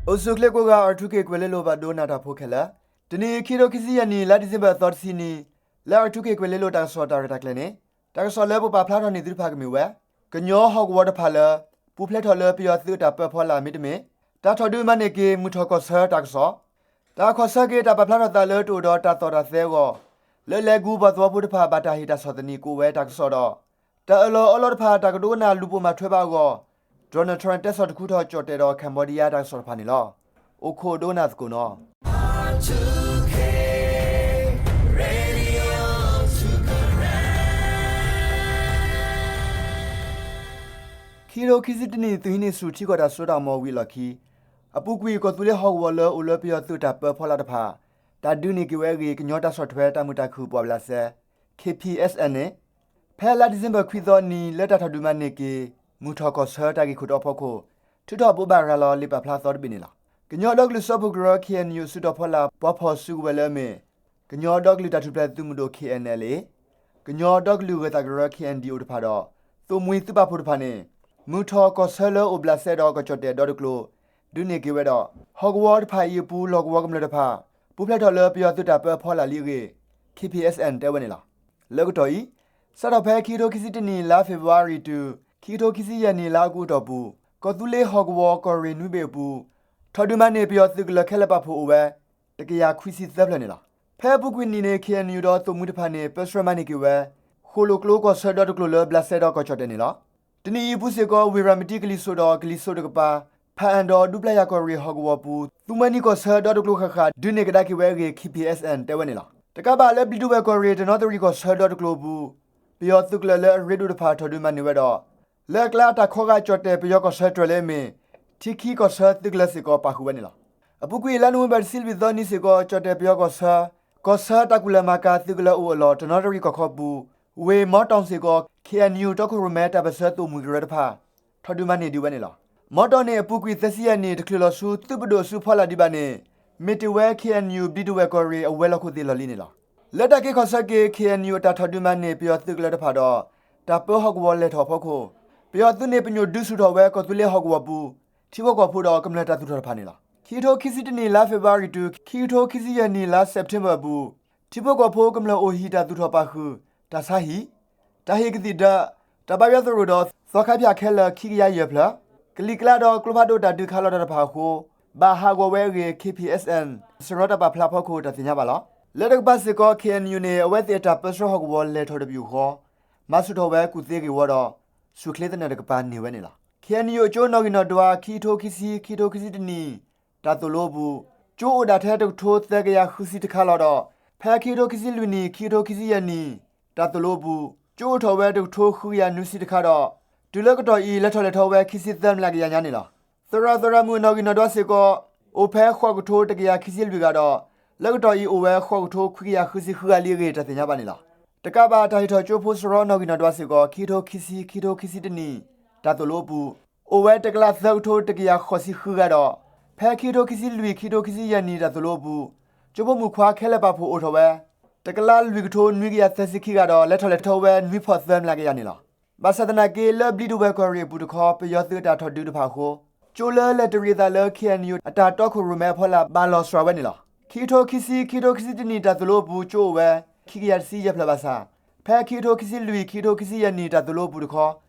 အိၣ်ဆူၣ်အိၣ်ချ့ကိးဂၤ R two K ကွဲၤလ့လိၤဘၣ်ဒိနၢ်တၢ်ဖိခဲလၢာ်, တနံၤအံၤ ခံကထိခံဆံယဲၢ်နံၣ် လါဒံၣ်စ့ဘၢၣ်အသီတဆံနံၤ, လၢ R two K ကွဲၤလ့လိၤတၢ်ကစီၣ်တၢ်ရဲၣ်တၢ်ကျဲၤန့ၣ်, တၢ်ကစီၣ်လၢပပာ်ဖျါထီၣ်န့ၢ်သုတဖၣ်ကမ့ၢ်ဝဲ, ကညီဟီၣ်ကဝီၤတဖၣ်လၢ ပူၤဖျဲးထီၣ်လၢပယီၤသုးအတၢ်ပၢဖီလာ်မ့တမ့ၢ်, တၢ်ထီၣ်ဒုးမၤန့ၢ်က့ၤ မုၢ်ထီၣ်ကီၢ်ဆၢတၢ်ကစီၣ်, တၢ်ခီၣ်ဆၢက့ၤတၢ်ပာ်ဖျါထီၣ်သးလၢတအိၣ်ဒီးတၢ်သီၣ်တၢ်သဲအဂီၢ်, လၢလဲၤကူပှၤသဝီဖိတဖၣ်ဘၣ်တၢ်ဟ့ၣ်တၢ်ဆီၣ်သနံးကအိၣ်ဝဲတၢ်ကစီၣ်ဒီး တၢ်အၢၣ်လီၤအီလီၤတဖၣ်တၢ်ကဒိကနၣ်လူၤပိာ်မၤထွဲဘၣ်အဂီၢ်, Donald Trump တဲဆီၣ်တခူထီၣ်ကၠီၣ်တဲၣ်ဒီး Cambodia တၢ်ကစီၣ်တဖၣ်န့ၣ်လီၤ. အိၣ်ခိးဒိကနၣ်သကိးနီၤ. ခံကထိခံဆံတနံၣ် သုးဟံးန့ၢ်ဆူၣ်ထံကီၢ်တၢ်စိတၢ်ကမီၤဝံၤအလီၢ်ခံ အပူၤကွံာ် ကီၢ်သူလ့ၤဟီၣ်ကဝီၤလၢအိၣ်လၢပယီၤသုးတၢ်ပၢဖီလာ်တဖၣ် တၢ်ဒုးန့ၢ်က့ၤဝဲအဂ့ၢ် ကညီတၢ်ဆီၣ်ထွဲတၢ်မုာ်တၢ်ခုၣ်ပှာ်ဘျးစဲ K P S N န့ၣ် ဖဲလါဒံၣ်စ့ဘၢၣ်ခွံသီနံၤ လၢတၢ်ထီၣ်ဒုးမၤန့ၢ်က့ၤ မုၢ်ထီၣ်ကီၢ်ဆၢတၢ်ဂ့ၢ်ခိၣ်တီဖီခိၣ် ထုးထီၣ်ဘိးဘၣ်ရၤလီၤလံာ်ပာ်ဖျါအသီတဘ့ၣ်န့ၣ်လီၤ. ကညီဒီကလုာ်စၢဖှိၣ်ကရၢ K N U အစုတီၤဖီလာ် ပှၤဖီၣ်စုကဝဲၤလၢအမ့ၢ် ကညီဒီကလုာ်တၢ်ထူၣ်ဖျဲးသုးမုၢ်ဒိၣ် K N L A, ကညီဒီကလုာ်ဂၢၢ်သးကရၢ K N D O တဖၣ်ဒီး သိၣ်မှံသုးပာ်ဖှိၣ်တဖၣ်န့ၣ် မုၢ်ထီၣ်ကီၢ်ဆၢလၢအိၣ်ဘျးစဲဒီးကီၢ်ကၠီၣ်တဲၣ်ဒီတကျိၤ ဒုးန့ၢ်က့ၤဝဲဒီး ဟီၣ်ကဝီၤတဖၣ်အံၤအပူၤ လီၢ်ကဝီၤကမျၢၢ်တဖၣ် ပူၤဖျဲးထီၣ်လၢပယီၤသုးတၢ်ပၢဖီလာ်လံအဂ့ၢ် K P S N တဲဝဲန့ၣ်လီၤ. လၢကတီၢ်အံၤ စးထီၣ်ဖဲခံကထိခံဆံတနံၣ် လါဖ့ၤဘြူၤအါရံၤတုၤ ခံကထိခံဆံယဲၢ်နံၣ် လါအီကူးအတီၢ်ပူၤ ကီၢ်သူလ့ၤဟီၣ်ကဝီၤကီၢ်ရ့ၣ်နွံဘ့ၣ်အပူၤ ထီၣ်ဒုးမၤန့ၢ်ပယီၤသုးကလၢၤခဲလၢာ်ပာ်ဖှိၣ်အိၣ်ဝဲ တကယၤခွံဆံသၢဖျၢၣ်န့ၣ်လီၤ. ဖဲအပူၤကွံာ်နံၣ်န့ၣ် K N U ဒီးသိၣ်မှံတဖၣ်န့ၣ် ပၢဆှၢမၤန့ၢ်က့ၤဝဲ ဃိၣ်လိာ်ကျိကီၢ်ဆၢဒီတကျိၤလၢဘျးစဲဒီကီၢ်ကၠီၣ်တဲၣ်န့ၣ်လီၤ. တနံၣ်အံၤအပူၤစ့ၢ်ကီး ဝ့ၢ်ရၤမတံကလံၤစိးဒီးကလံၤစိးတကပၤ ဖးအၣ်ဒီးဒူပျၢ်ယၤကီၢ်ရ့ၣ်ဟီၣ်ကဝီၤပူၤ သူမွဲနံၤကီၢ်ဆၢဒီတကျိၤဃၣ်ဃၣ် ဒုးန့ၢ်ကဒါက့ၤဝဲအဂ့ၢ် K P S N တဲဝဲန့ၣ်လီၤ. တကးဘၣ်လၢဘျံးဒဝဲၢ်ကီၢ်ရ့ၣ် တနီသရံၣ်ကီၢ်ဆၢဒီတကျိၤအပူၤ ပယီၤသုးကလၢၤလၢအရ့ဒိၣ်တဖၣ်ထီၣ်ဒုးမၤန့ၢ်ဝဲဒီး လၢအကျါတၢ်ခီဂာ်ကၠီၣ်တဲၣ်ပယီၤကီၢ်ဆၢတြဲၤလၢအမ့ၢ် ထံခံကီၢ်ဆၢသုးကလၢၤစ့ၢ်ကီးပာ်ဃုာ်ဝဲန့ၣ်လီၤ. အပူၤကွံာ် လါနိၣ်ဝ့ဘၢၣ်တဆံလွံၢ်သီနံၤစ့ၢ်ကီး ကၠီၣ်တဲၣ်ပယီၤကီၢ်ဆၢ ကီၢ်ဆၢတၢ်ကူၣ်လဲၤမၤကၤသုးကလၢၤအိၣ်အလီၢ် တနီသရံၣ်ကီၢ်ခီပူၤ ဝ့ၢ်မီတီၣ်စ့ၢ်ကီး K N U တီခိၣ်ရိၣ်မဲတၢ်ပၢၢ်ဆၢသိၣ်မှံကရၢတဖၣ် ထီၣ်ဒုးမၤန့ၢ်ဒံးဝဲန့ၣ်လီၤ. မီတီၣ်န့ၣ် အပူၤကွံာ်သၢဆံယဲၢ်နံၣ် တချုးလီၤဆူသုးပဒိၣ်အစုဖီလာ်ဒံးဘၣ်န့ၣ် မ့ၢ်တ့ၢ်ဝဲ K N U ဘျံးဒဝဲၢ်ကီၢ်ရ့ၣ်အဝဲၤလီၢ်ခိၣ်သ့ၣ်လီၢ်လံန့ၣ်လီၤ. လၢတၢ်က့ၤခီၣ်ဆၢက့ၤ K N U အတၢ်ထီၣ်ဒုးမၤန့ၢ်ပယီၤသုးကလၢၤတဖၣ်ဒီး တၢ်ပၢဟီၣ်ကဝီၤလဲၤထီၣ်အဖီခိၣ် ပယီၤသုးန့ၣ် ပညိၣ်ဒုးဆူၣ်ထီၣ်ဝဲကီၢ်သူလ့ၤဟီၣ်ကဝီၤပူၤ ထံဖိကီၢ်ဖိဒီးကမျၢၢ်တၢ်သူၣ်ထီၣ်တဖၣ်န့ၣ်လီၤ. ခံကထိခံဆံတနံၣ် လါဖ့ၤဘြူၤအါရံၤတုၤ ခံကထိခံဆံယဲၢ်နံၣ် လါစဲးပထ့ဘၢၣ်အပူၤ ထံဖိကီၢ်ဖိကမျၢၢ်အိၣ်ဟံၣ်တၢ်သူၣ်ထီၣ်ပာ်ဃုာ် တၢ်ဆါဟံၣ်, တၢ်ဟ့ၣ်ကသံၣ်ဒၢး, တၢ်ဘါယွၤသရိာ်ဒီး သီခါဖၠၣ်ခဲလၢာ် ခံကယၤယဲၢ်ဖျၢၣ်, ကလံၤကျါဒီးကျိဖးဒိၣ်တၢ်ဒုးခးလီၤတၢ်တဖၣ်အဃိ ဘၣ်ဟးဂီၤဝဲအဂ့ၢ် K P S N စရီတၢ်ပာ်ဖျါအဖီခိၣ် တၢ်သ့ၣ်ညါဘၣ်လီၤ. လၢတကပၤစ့ၢ်ကီး K N U န့ၣ် အဝဲသ့ၣ်အတၢ်ပၢဆှၢဟီၣ်ကဝီၤလဲၤထီၣ်တပယူာ်ဃီ မၤဆူၣ်ထီၣ်ဝဲကူၣ်သ့ဂ့ၢ်ဝီဒီး ဆူၣ်ချ့သနၢၣ်တကပၤန့ၢ်ဝဲန့ၣ်လီၤ. K N U အကၠိနီၣ်ဂံၢ်နီၣ်ဒွး ခံကထိခံဆံ ခံကထိခံဆံတနံၣ် တၢ်သိၣ်လိအပူၤ ကၠိအိၣ်ဒၣ်ထဲတကထိသၢကယၤဃုဆံတခါလီၤဒီး ဖဲခံကထိခံဆံလွံၢ်နံၣ် ခံကထိခံဆံယဲၢ်နံၣ် တၢ်သိၣ်လိအပူၤ ကၠိအိၣ်ထီၣ်ဝဲတကထိဃုကယၤနွံဆံတခါဒီး တုၤလၢကတီၢ်အံၤ လဲၤထီၣ်လဲၤထီဝဲခံဆံသၢမျးကယၤညါန့ၣ်လီၤ. သရၣ်သရၣ်မုၣ်အနီၣ်ဂံၢ်နီၣ်ဒွးစ့ၢ်ကီး အိၣ်ဖဲဃိးကထိတကယၤခံဆံလွံၢ်ဂၤဒီး လၢကတီၢ်အံၤအိၣ်ဝဲဃိးကထိခွံကယၤဃုဆံဃုဂၤလံအဂ့ၢ် တၢ်သ့ၣ်ညါဘၣ်န့ၣ်လီၤ. တကးဘၣ်တၢ်ဟ့ၣ်ထီၣ်ကၠိဖိစရီနီၣ်ဂံၢ်နီၣ်ဒွးစ့ၢ်ကီး ခံကထိခံဆံ ခံကထိခံဆံတနံၣ် တၢ်သိၣ်လိအပူၤ အိၣ်ဝဲတကလးသၢကထိတကယၤဃိးဆံဃုဂၤဒီး ဖဲခံကထိခံဆံလွံၢ် ခံကထိခံဆံယဲၢ်နံၣ် တၢ်သိၣ်လိအပူၤ ကၠိဖိမုၣ်ခွါခဲလၢာ်ပာ်ဖှိၣ်အိၣ်ထီၣ်ဝဲ တကလးလွံၢ်ကထိနွံကယၤသၢဆံခံဂၤဒီး လဲၤထီၣ်လဲၤထီဝဲနွံဖီၣ်သၢမျးကယၤန့ၣ်လီၤ. ဘၣ်ဆၣ်သနာ်က့ လၢဘျံးဒဝဲၢ်ကီၢ်ရ့ၣ်အပူၤတခီ ပယီၤသုးအတၢ်ထီၣ်ဒုးတဖၣ်အဃိ ကၠိလၢလဲၤတရံးအသးလၢ K N U အတၢ်တီခိၣ်ရိၣ်မဲအဖီလာ် ဘၣ်လီၤစှၤဝဲန့ၣ်လီၤ. ခံကထိခံဆံ ခံကထိခံဆံတနံၣ် တၢ်သိၣ်လိအပူၤ ကၠိအိၣ်ဝဲ ခံကယၤတဆံယဲၢ်ဖျၢၣ်ဘၣ်ဆၣ် ဖဲခံကထိခံဆံလွံၢ် ခံကထိခံဆံယဲၢ်နံၣ် တၢ်သိၣ်လိအပူၤတခီ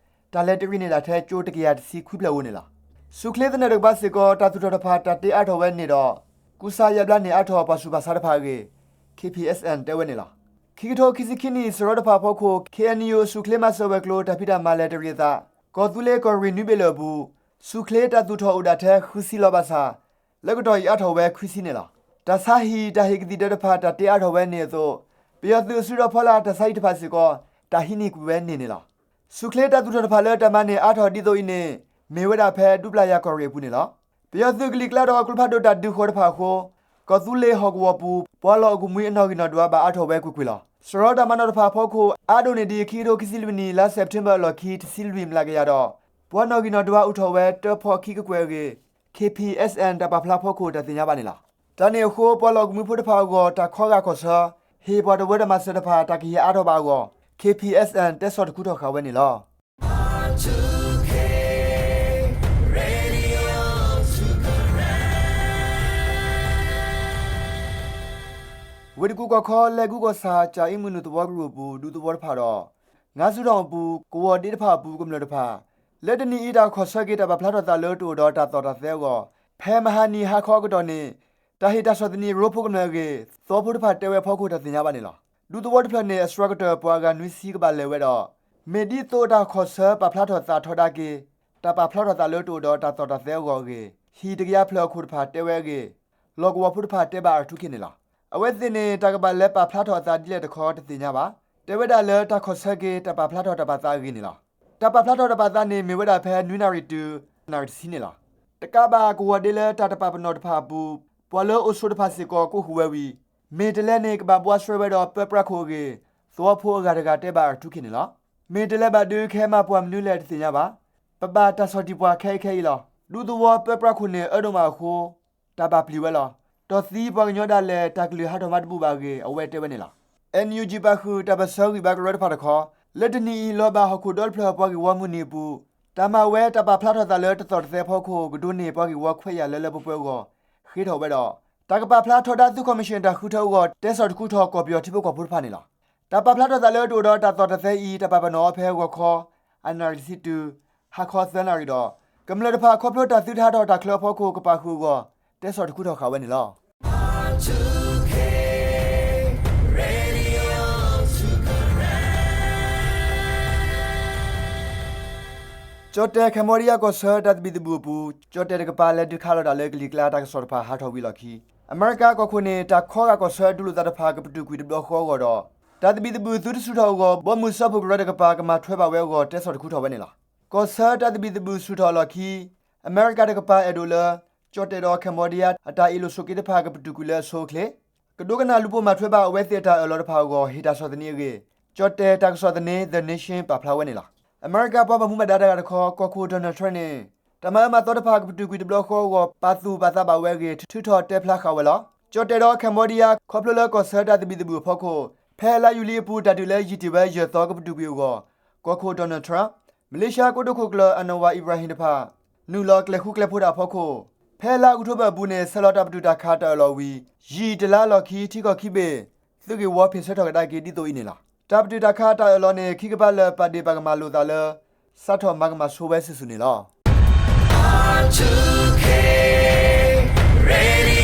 တၢ်လဲၤတရံးန့ၢ်ဒၣ်ထဲကၠိတကယၤတဆံခွံဖျၢၣ်ဧိၤန့ၣ်လီၤ. ဆူၣ်ချ့သနၢၣ်တကပၤစ့ၢ်ကီး တၢ်သူၣ်ထီၣ်တဖၣ်တၢ်တ့အါထီၣ်ဝဲန့ၣ်ဒီး ကူစါယါဘျါန့ၢ်အါထီၣ်ပှၤဆူးပှၤဆါတဖၣ်အဂ့ၢ် K P S N တဲဝဲန့ၣ်လီၤ. ခံကထိခံဆံခံနံၣ် စရီတဖၣ်အဖီခိၣ် K N U အဆူၣ်ချ့မၤစၢၤဝဲၤကျိၤ တၢ်ဖံးတၢ်မၤလဲၤတရံးအသး ကီၢ်သူလ့ၤကီၢ်ရ့ၣ်နွံဘ့ၣ်လၢာ်အပူၤ ဆူၣ်ချ့တၢ်သူၣ်ထီၣ်အိၣ်ဒၣ်ထဲဃုဆံလီၤဘၣ်ဆၣ် လၢကတီၢ်အံၤအါထီၣ်ဝဲခွံဆံန့ၣ်လီၤ. တၢ်ဆါဟံၣ် တၢ်ဟ့ၣ်ကသံၣ်ဒၢးတဖၣ် တၢ်တ့အါထီၣ်ဝဲန့ၣ်အသိး ပယီၤသုးအစုဒီးဖီလာ်တၢ်ဆါဟံၣ်တဖၣ်စ့ၢ်ကီး တၢ်ဟံးန့ၢ်ကွံာ်ဝဲန့ၣ်န့ၣ်လီၤ. ဆူၣ်ချ့တၢ်သူၣ်ထီၣ်တဖၣ်လၢတၢ်မၤန့ၢ်အါထီၣ်ဒ်သိးအံၤန့ၣ် မ့ၢ်ဝဲဒၣ်ဖဲဒူပျၢ်ယၤကီၢ်ရ့ၣ်အပူၤန့ၣ်လီၤ. ပယီၤသုးကလံၤကျါဒီးကျိဖးဒိၣ်တၢ်ဒုးဃီတဖၣ်အဃိ ကီၢ်သူလ့ၤဟီၣ်ကဝီၤပူၤ ပှၤလီၢ်အိၣ်ကမှံအနီၣ်ဂံၢ်နီၣ်ဒွးဘၣ်အါထီၣ်ဝဲကွ့ၢ်ကွ့ၢ်လီၤ. စရီတၢ်မၤနီၣ်တဖၣ်အဖီခိၣ် အါဒိၣ်န့ၢ်ဒံး ခံကထိခံဆံလွံၢ်နံၣ် လါစဲးပထ့ဘၢၣ်အလီၢ်ခံ တဆံလွံၢ်မျးကယၤဒီး ပှၤနီၣ်ဂံၢ်နီၣ်ဒွးအိၣ်ထီၣ်ဝဲတၢဖီၣ်ခံကကွဲၢ်အဂ့ၢ် K P S N တၢ်ပာ်ဖျါအဖီခိၣ် တၢ်သ့ၣ်ညါဘၣ်န့ၣ်လီၤ. တၢ်န့ၣ်အဃိ ပှၤလီၢ်အိၣ်ကမှံဖိတဖၣ်အဂီၢ် တၢ်ခီဂာ်ခီၣ်ဆၢ ဟ့ၣ်ပှၤတဝၢတၢ်မၤစၢၤတဖၣ် တၢ်ကဟ့ၣ်အါထီၣ်ဘၣ်အဂီၢ် K P S N တဲဆီၣ်တခူထီၣ်ဃာ်ဝဲန့ၣ်လီၤ. ဝ့ၢ်တကူၣ်ကီၢ်ခီ လဲၤကူကီၢ်ဆၣ် ကၠၤအ့မုၢ်နုာ်သဝီကရူၢ်အပူၤ ဒူသဝီတဖၣ်ဒီး ငါးစူၣ်ထီၣ်အပူၤ ကဝီၤဒ့တဖၣ်အပူၤ ကမျၢၢ်တဖၣ် လၢတနံၤအံၤ တၢ်ခီၣ်ဆၢက့ၤ တၢ်ပာ်ဖျါထီၣ်သးလၢတအိၣ်ဒီးတၢ်သီၣ်တၢ်သဲအဂီၢ် ဖဲမဟါနံၤဟါခီအကတီၢ်န့ၣ် တၢ်ဟ့ၣ်တၢ်ဆီၣ်သနံး ရိဖှိၣ်ကမျၢၢ်အဂ့ၢ် သဝီဖိတဖၣ်တဲဝဲအဖီခိၣ် တၢ်သ့ၣ်ညါဘၣ်န့ၣ်လီၤ. ဒူသဝီတဖျၢၣ်န့ၣ် အစှၤကတၢၢ်ပှၤအဂၤနွံဆံကဘၣ်လဲၤဝဲဒီး မ့ၢ်ဒ်သိးတၢ်ခီၣ်ဆၢပာ်ဖျါထီၣ်သးထီဒါက့ၤ တၢ်ပာ်ဖျါထီၣ်သးလၢတအိၣ်ဒီးတၢ်သီၣ်တၢ်သဲအဂီၢ်အဂ့ၢ် ဟံၣ်တကယၤဖျၢၣ်အခိၣ်တဖၣ်တဲဝဲအဂ့ၢ် လီၢ်ကဝီၤဖိတဖၣ်တဲဘၣ်အၢၣ်ထူခ့န့ၣ်လီၤ. အဝဲသ့ၣ်န့ၣ် တၢ်ကဘၣ်လဲၤပာ်ဖျါထီၣ်အသးဒ်လဲၣ်တခီတသ့ၣ်ညါဘၣ်. တဲဝဲဒၣ်လၢတၢ်ခီၣ်ဆၢက့ၤ တၢ်ပာ်ဖျါထီၣ်တၢ်ပာ်သးအဂ့ၢ်န့ၣ်လီၤ. တၢ်ပာ်ဖျါထီၣ်တၢ်ပာ်သးန့ၣ် မ့ၢ်ဝဲဒၣ်ဖဲနွံနၣ်ရံၣ်တုၤ နၣ်ရံၣ်တဆံန့ၣ်လီၤ. တကးဘၣ် ကဝီၤဒ့လၢတၢ်တပာ်ပနီၣ်တဖၣ်အပူၤ ပှၤလၢအိၣ်ဆိးတဖၣ်စ့ၢ်ကီး ကိးဃုာ်ဝဲဝံၤ မ့ၢ်တလဲၤန့ၣ် ကဘၣ်ဘှါဆှဲဝဲဒီးပၢပြးခိၣ်အဂ့ၢ် သဝီဖိအဂၤတဂၤတဲဘၣ်အၢၣ်ထူခ့န့ၣ်လီၤ. မ့ၢ်တလဲၤဘၣ်ဒုး ကဟဲမၤပှၤမနုၤလဲၣ်တသ့ၣ်ညါဘၣ်. ပဘၣ်တၢ်ဆီၣ်တံၢ်ပှၤခဲအံၤခဲအံၤလီၤ. ဒူသဝီပၢပြးခိၣ်န့ၣ် အၢဒိၣ်မးအဃိ တၢ်ဘၣ်ပျံၤဝဲလီၤ. တီၢ်သံပှၤကညီဒၣ်လဲာ် တၢ်ကလုၢ်ဟးထီၣ်မၤတဘူၣ်ဘၣ်အဂ့ၢ် အဝဲတဲဝဲန့ၣ်လီၤ. အ NUG ပာ်ဃုာ် တၢ်ပၢၢ်ဆၢဂံၢ်ဘါကရၢတဖၣ်တခီ လၢတနံၤအံၤ လီၤဘၣ်ဟီၣ်ခိၣ်ဒီတဖျၢၣ် ပှၤဂ့ၢ်ဝီမုၢ်နံၤအပူၤ တၢ်မၤဝဲတၢ်ပာ်ဖျါထီၣ်သးလၢတသီၣ်တသဲအဖီခိၣ် ကဒိးန့ၢ်ပှၤဂ့ၢ်ဝီခွဲးယာ်လၢလၢပှဲၤပှဲၤအဂီၢ် ဃ့ထီၣ်ဝဲဒီး တၢ်ကပာ်ဖျါထီဒါသုးခီၣ်မံၣ်ၡၢၣ်တၢ်ဃုထၢအဂီၢ် တဲဆီၣ်တခူထီၣ်ကီၢ်ပယီၤထံဖိကီၢ်ဖိတဖၣ်န့ၣ်လီၤ. တၢ်ပာ်ဖျါထီၣ်သးလၢတအိၣ်ဒီးတၢ်သီၣ်တၢ်သဲအံၤ တၢ်ပာ်ပနီၣ်အီၤဖဲဂီၤခီ အနၣ်ရံၣ်တဆံတုၤ ဟါခီသၢနၣ်ရံၣ်ဒီး ကမျၢၢ်တဖၣ်ခီဖျိတၢ်သုတဟးထီၣ်တၢ်ချၢအဖီခိၣ် ကပာ်ဃုာ်အဂီၢ် တဲဆီၣ်တခူထီၣ်ဃာ်ဝဲန့ၣ်လီၤ. ကၠီၣ်တဲၣ် Cambodia ကီၢ်ဆၢတၢ်သဘံၣ်သဘုၣ်အပူၤ ကၠီၣ်တဲၣ်တကပၤ လဲၤဒုးခးလီၤတၢ်လၢကလံၤကျါ တၢ်ကစီၣ်တဖၣ်ဟးထီၣ်ဝံၤအလီၢ်ခံ အမဲရကၤကီၢ်ခိၣ်န့ၣ် တၢ်ခီဂာ်ကီၢ်ဆၢအဒူလိာ်သးတဖၣ် ကပတုာ်ကွံာ်တဘျီဃီအဂီၢ်ဒီး တၢ်သဘံၣ်သဘုၣ်သုတဆူၣ်ထီၣ်အဂီၢ် ဘီမုၢ်စၢဖှိၣ်ကရၢတကပၤ ကမၤထွဲဘၣ်ဝဲအဂီၢ် တဲဆီၣ်တခူထီၣ်ဝဲန့ၣ်လီၤ. ကီၢ်ဆၢတၢ်သဘံၣ်သဘုၣ်ဆူၣ်ထီၣ်အလီၢ်ခံ အမဲရကၤတကပၤအဲၣ်ဒိးလၢ ကၠီၣ်တဲၣ်ဒီး Cambodia အတၢ်အ့ၣ်လိာ်ဆိးက့တဖၣ် ကပတုာ်ကွံာ်လၢအဆိအချ့ ကဒိကနၣ်လူၤပိာ်မၤထွဲဘၣ်အဝဲသ့ၣ်အတၢ်အၢၣ်လီၤတဖၣ်အဂီၢ် ဟ့ၣ်တၢ်ဆီၣ်သနံးအဂ့ၢ် ကၠီၣ်တဲၣ်တၢ်ကစီၣ်သန့ The Nation ပာ်ဖျါဝဲန့ၣ်လီၤ. အမဲရကၤပှၤဘၣ်မူဘၣ်ဒါတဂၤတခီ ကီၢ်ခိၣ် Donald Trump န့ၣ် တၢ်မၤအၢမၤသီတဖၣ် ကပတုာ်ကွံာ်တဘျီဃီအဂီၢ် ပာ်သူၣ်ပာ်သးဘၣ်ဝဲအဂ့ၢ် ထုးထီၣ်တဲဖျါဃာ်ဝဲလီၤ. ကၠီၣ်တဲၣ်ဒီး Cambodia ခီဖျိလၢကီၢ်ဆၢတၢ်သဘံၣ်သဘုၣ်အဖီခိၣ် ဖဲလါယူၤလံအပူၤ တၢ်ဒုးလၢယံာ်တ့ၢ်ဝဲယဲၢ်သီ ကပတုာ်ကွံာ်အဂီၢ် ကီၢ်ခိၣ် Donald Trump, မလ့ၡါကိတိာ်ခိၣ်ကျၢၢ် Anwar Ibrahim တဖၣ် နုာ်လီၤကျဲၤဃူကျဲၤဖိးတၢ်အဖီခိၣ် ဖဲလါအီးကထိဘၢၣ်အပူၤန့ၣ် ဆဲးလီၤတၢ်ပတုာ်တၢ်ခးတၢ်အၢၣ်လီၤဝံၤ ယံာ်တလါအလီၢ်ခံ ထံကီၢ်ခံဘ့ၣ် သုးဂ့ၢ်ဝီဖ့ၣ်ဆၢထီၣ်ကဒါက့ၤဒ်သိးအံၤန့ၣ်လီၤ. တၢ်ပတုာ်တၢ်ခးတၢ်အၢၣ်လီၤန့ၣ် ခံကပၤလၢာ် ပာ်ဒ့ၣ်ပာ်ကမၣ်လိာ်သးလၢ စးထီၣ်မၤကမၣ်ဆိဝဲစုာ်စုာ်န့ၣ်လီၤ.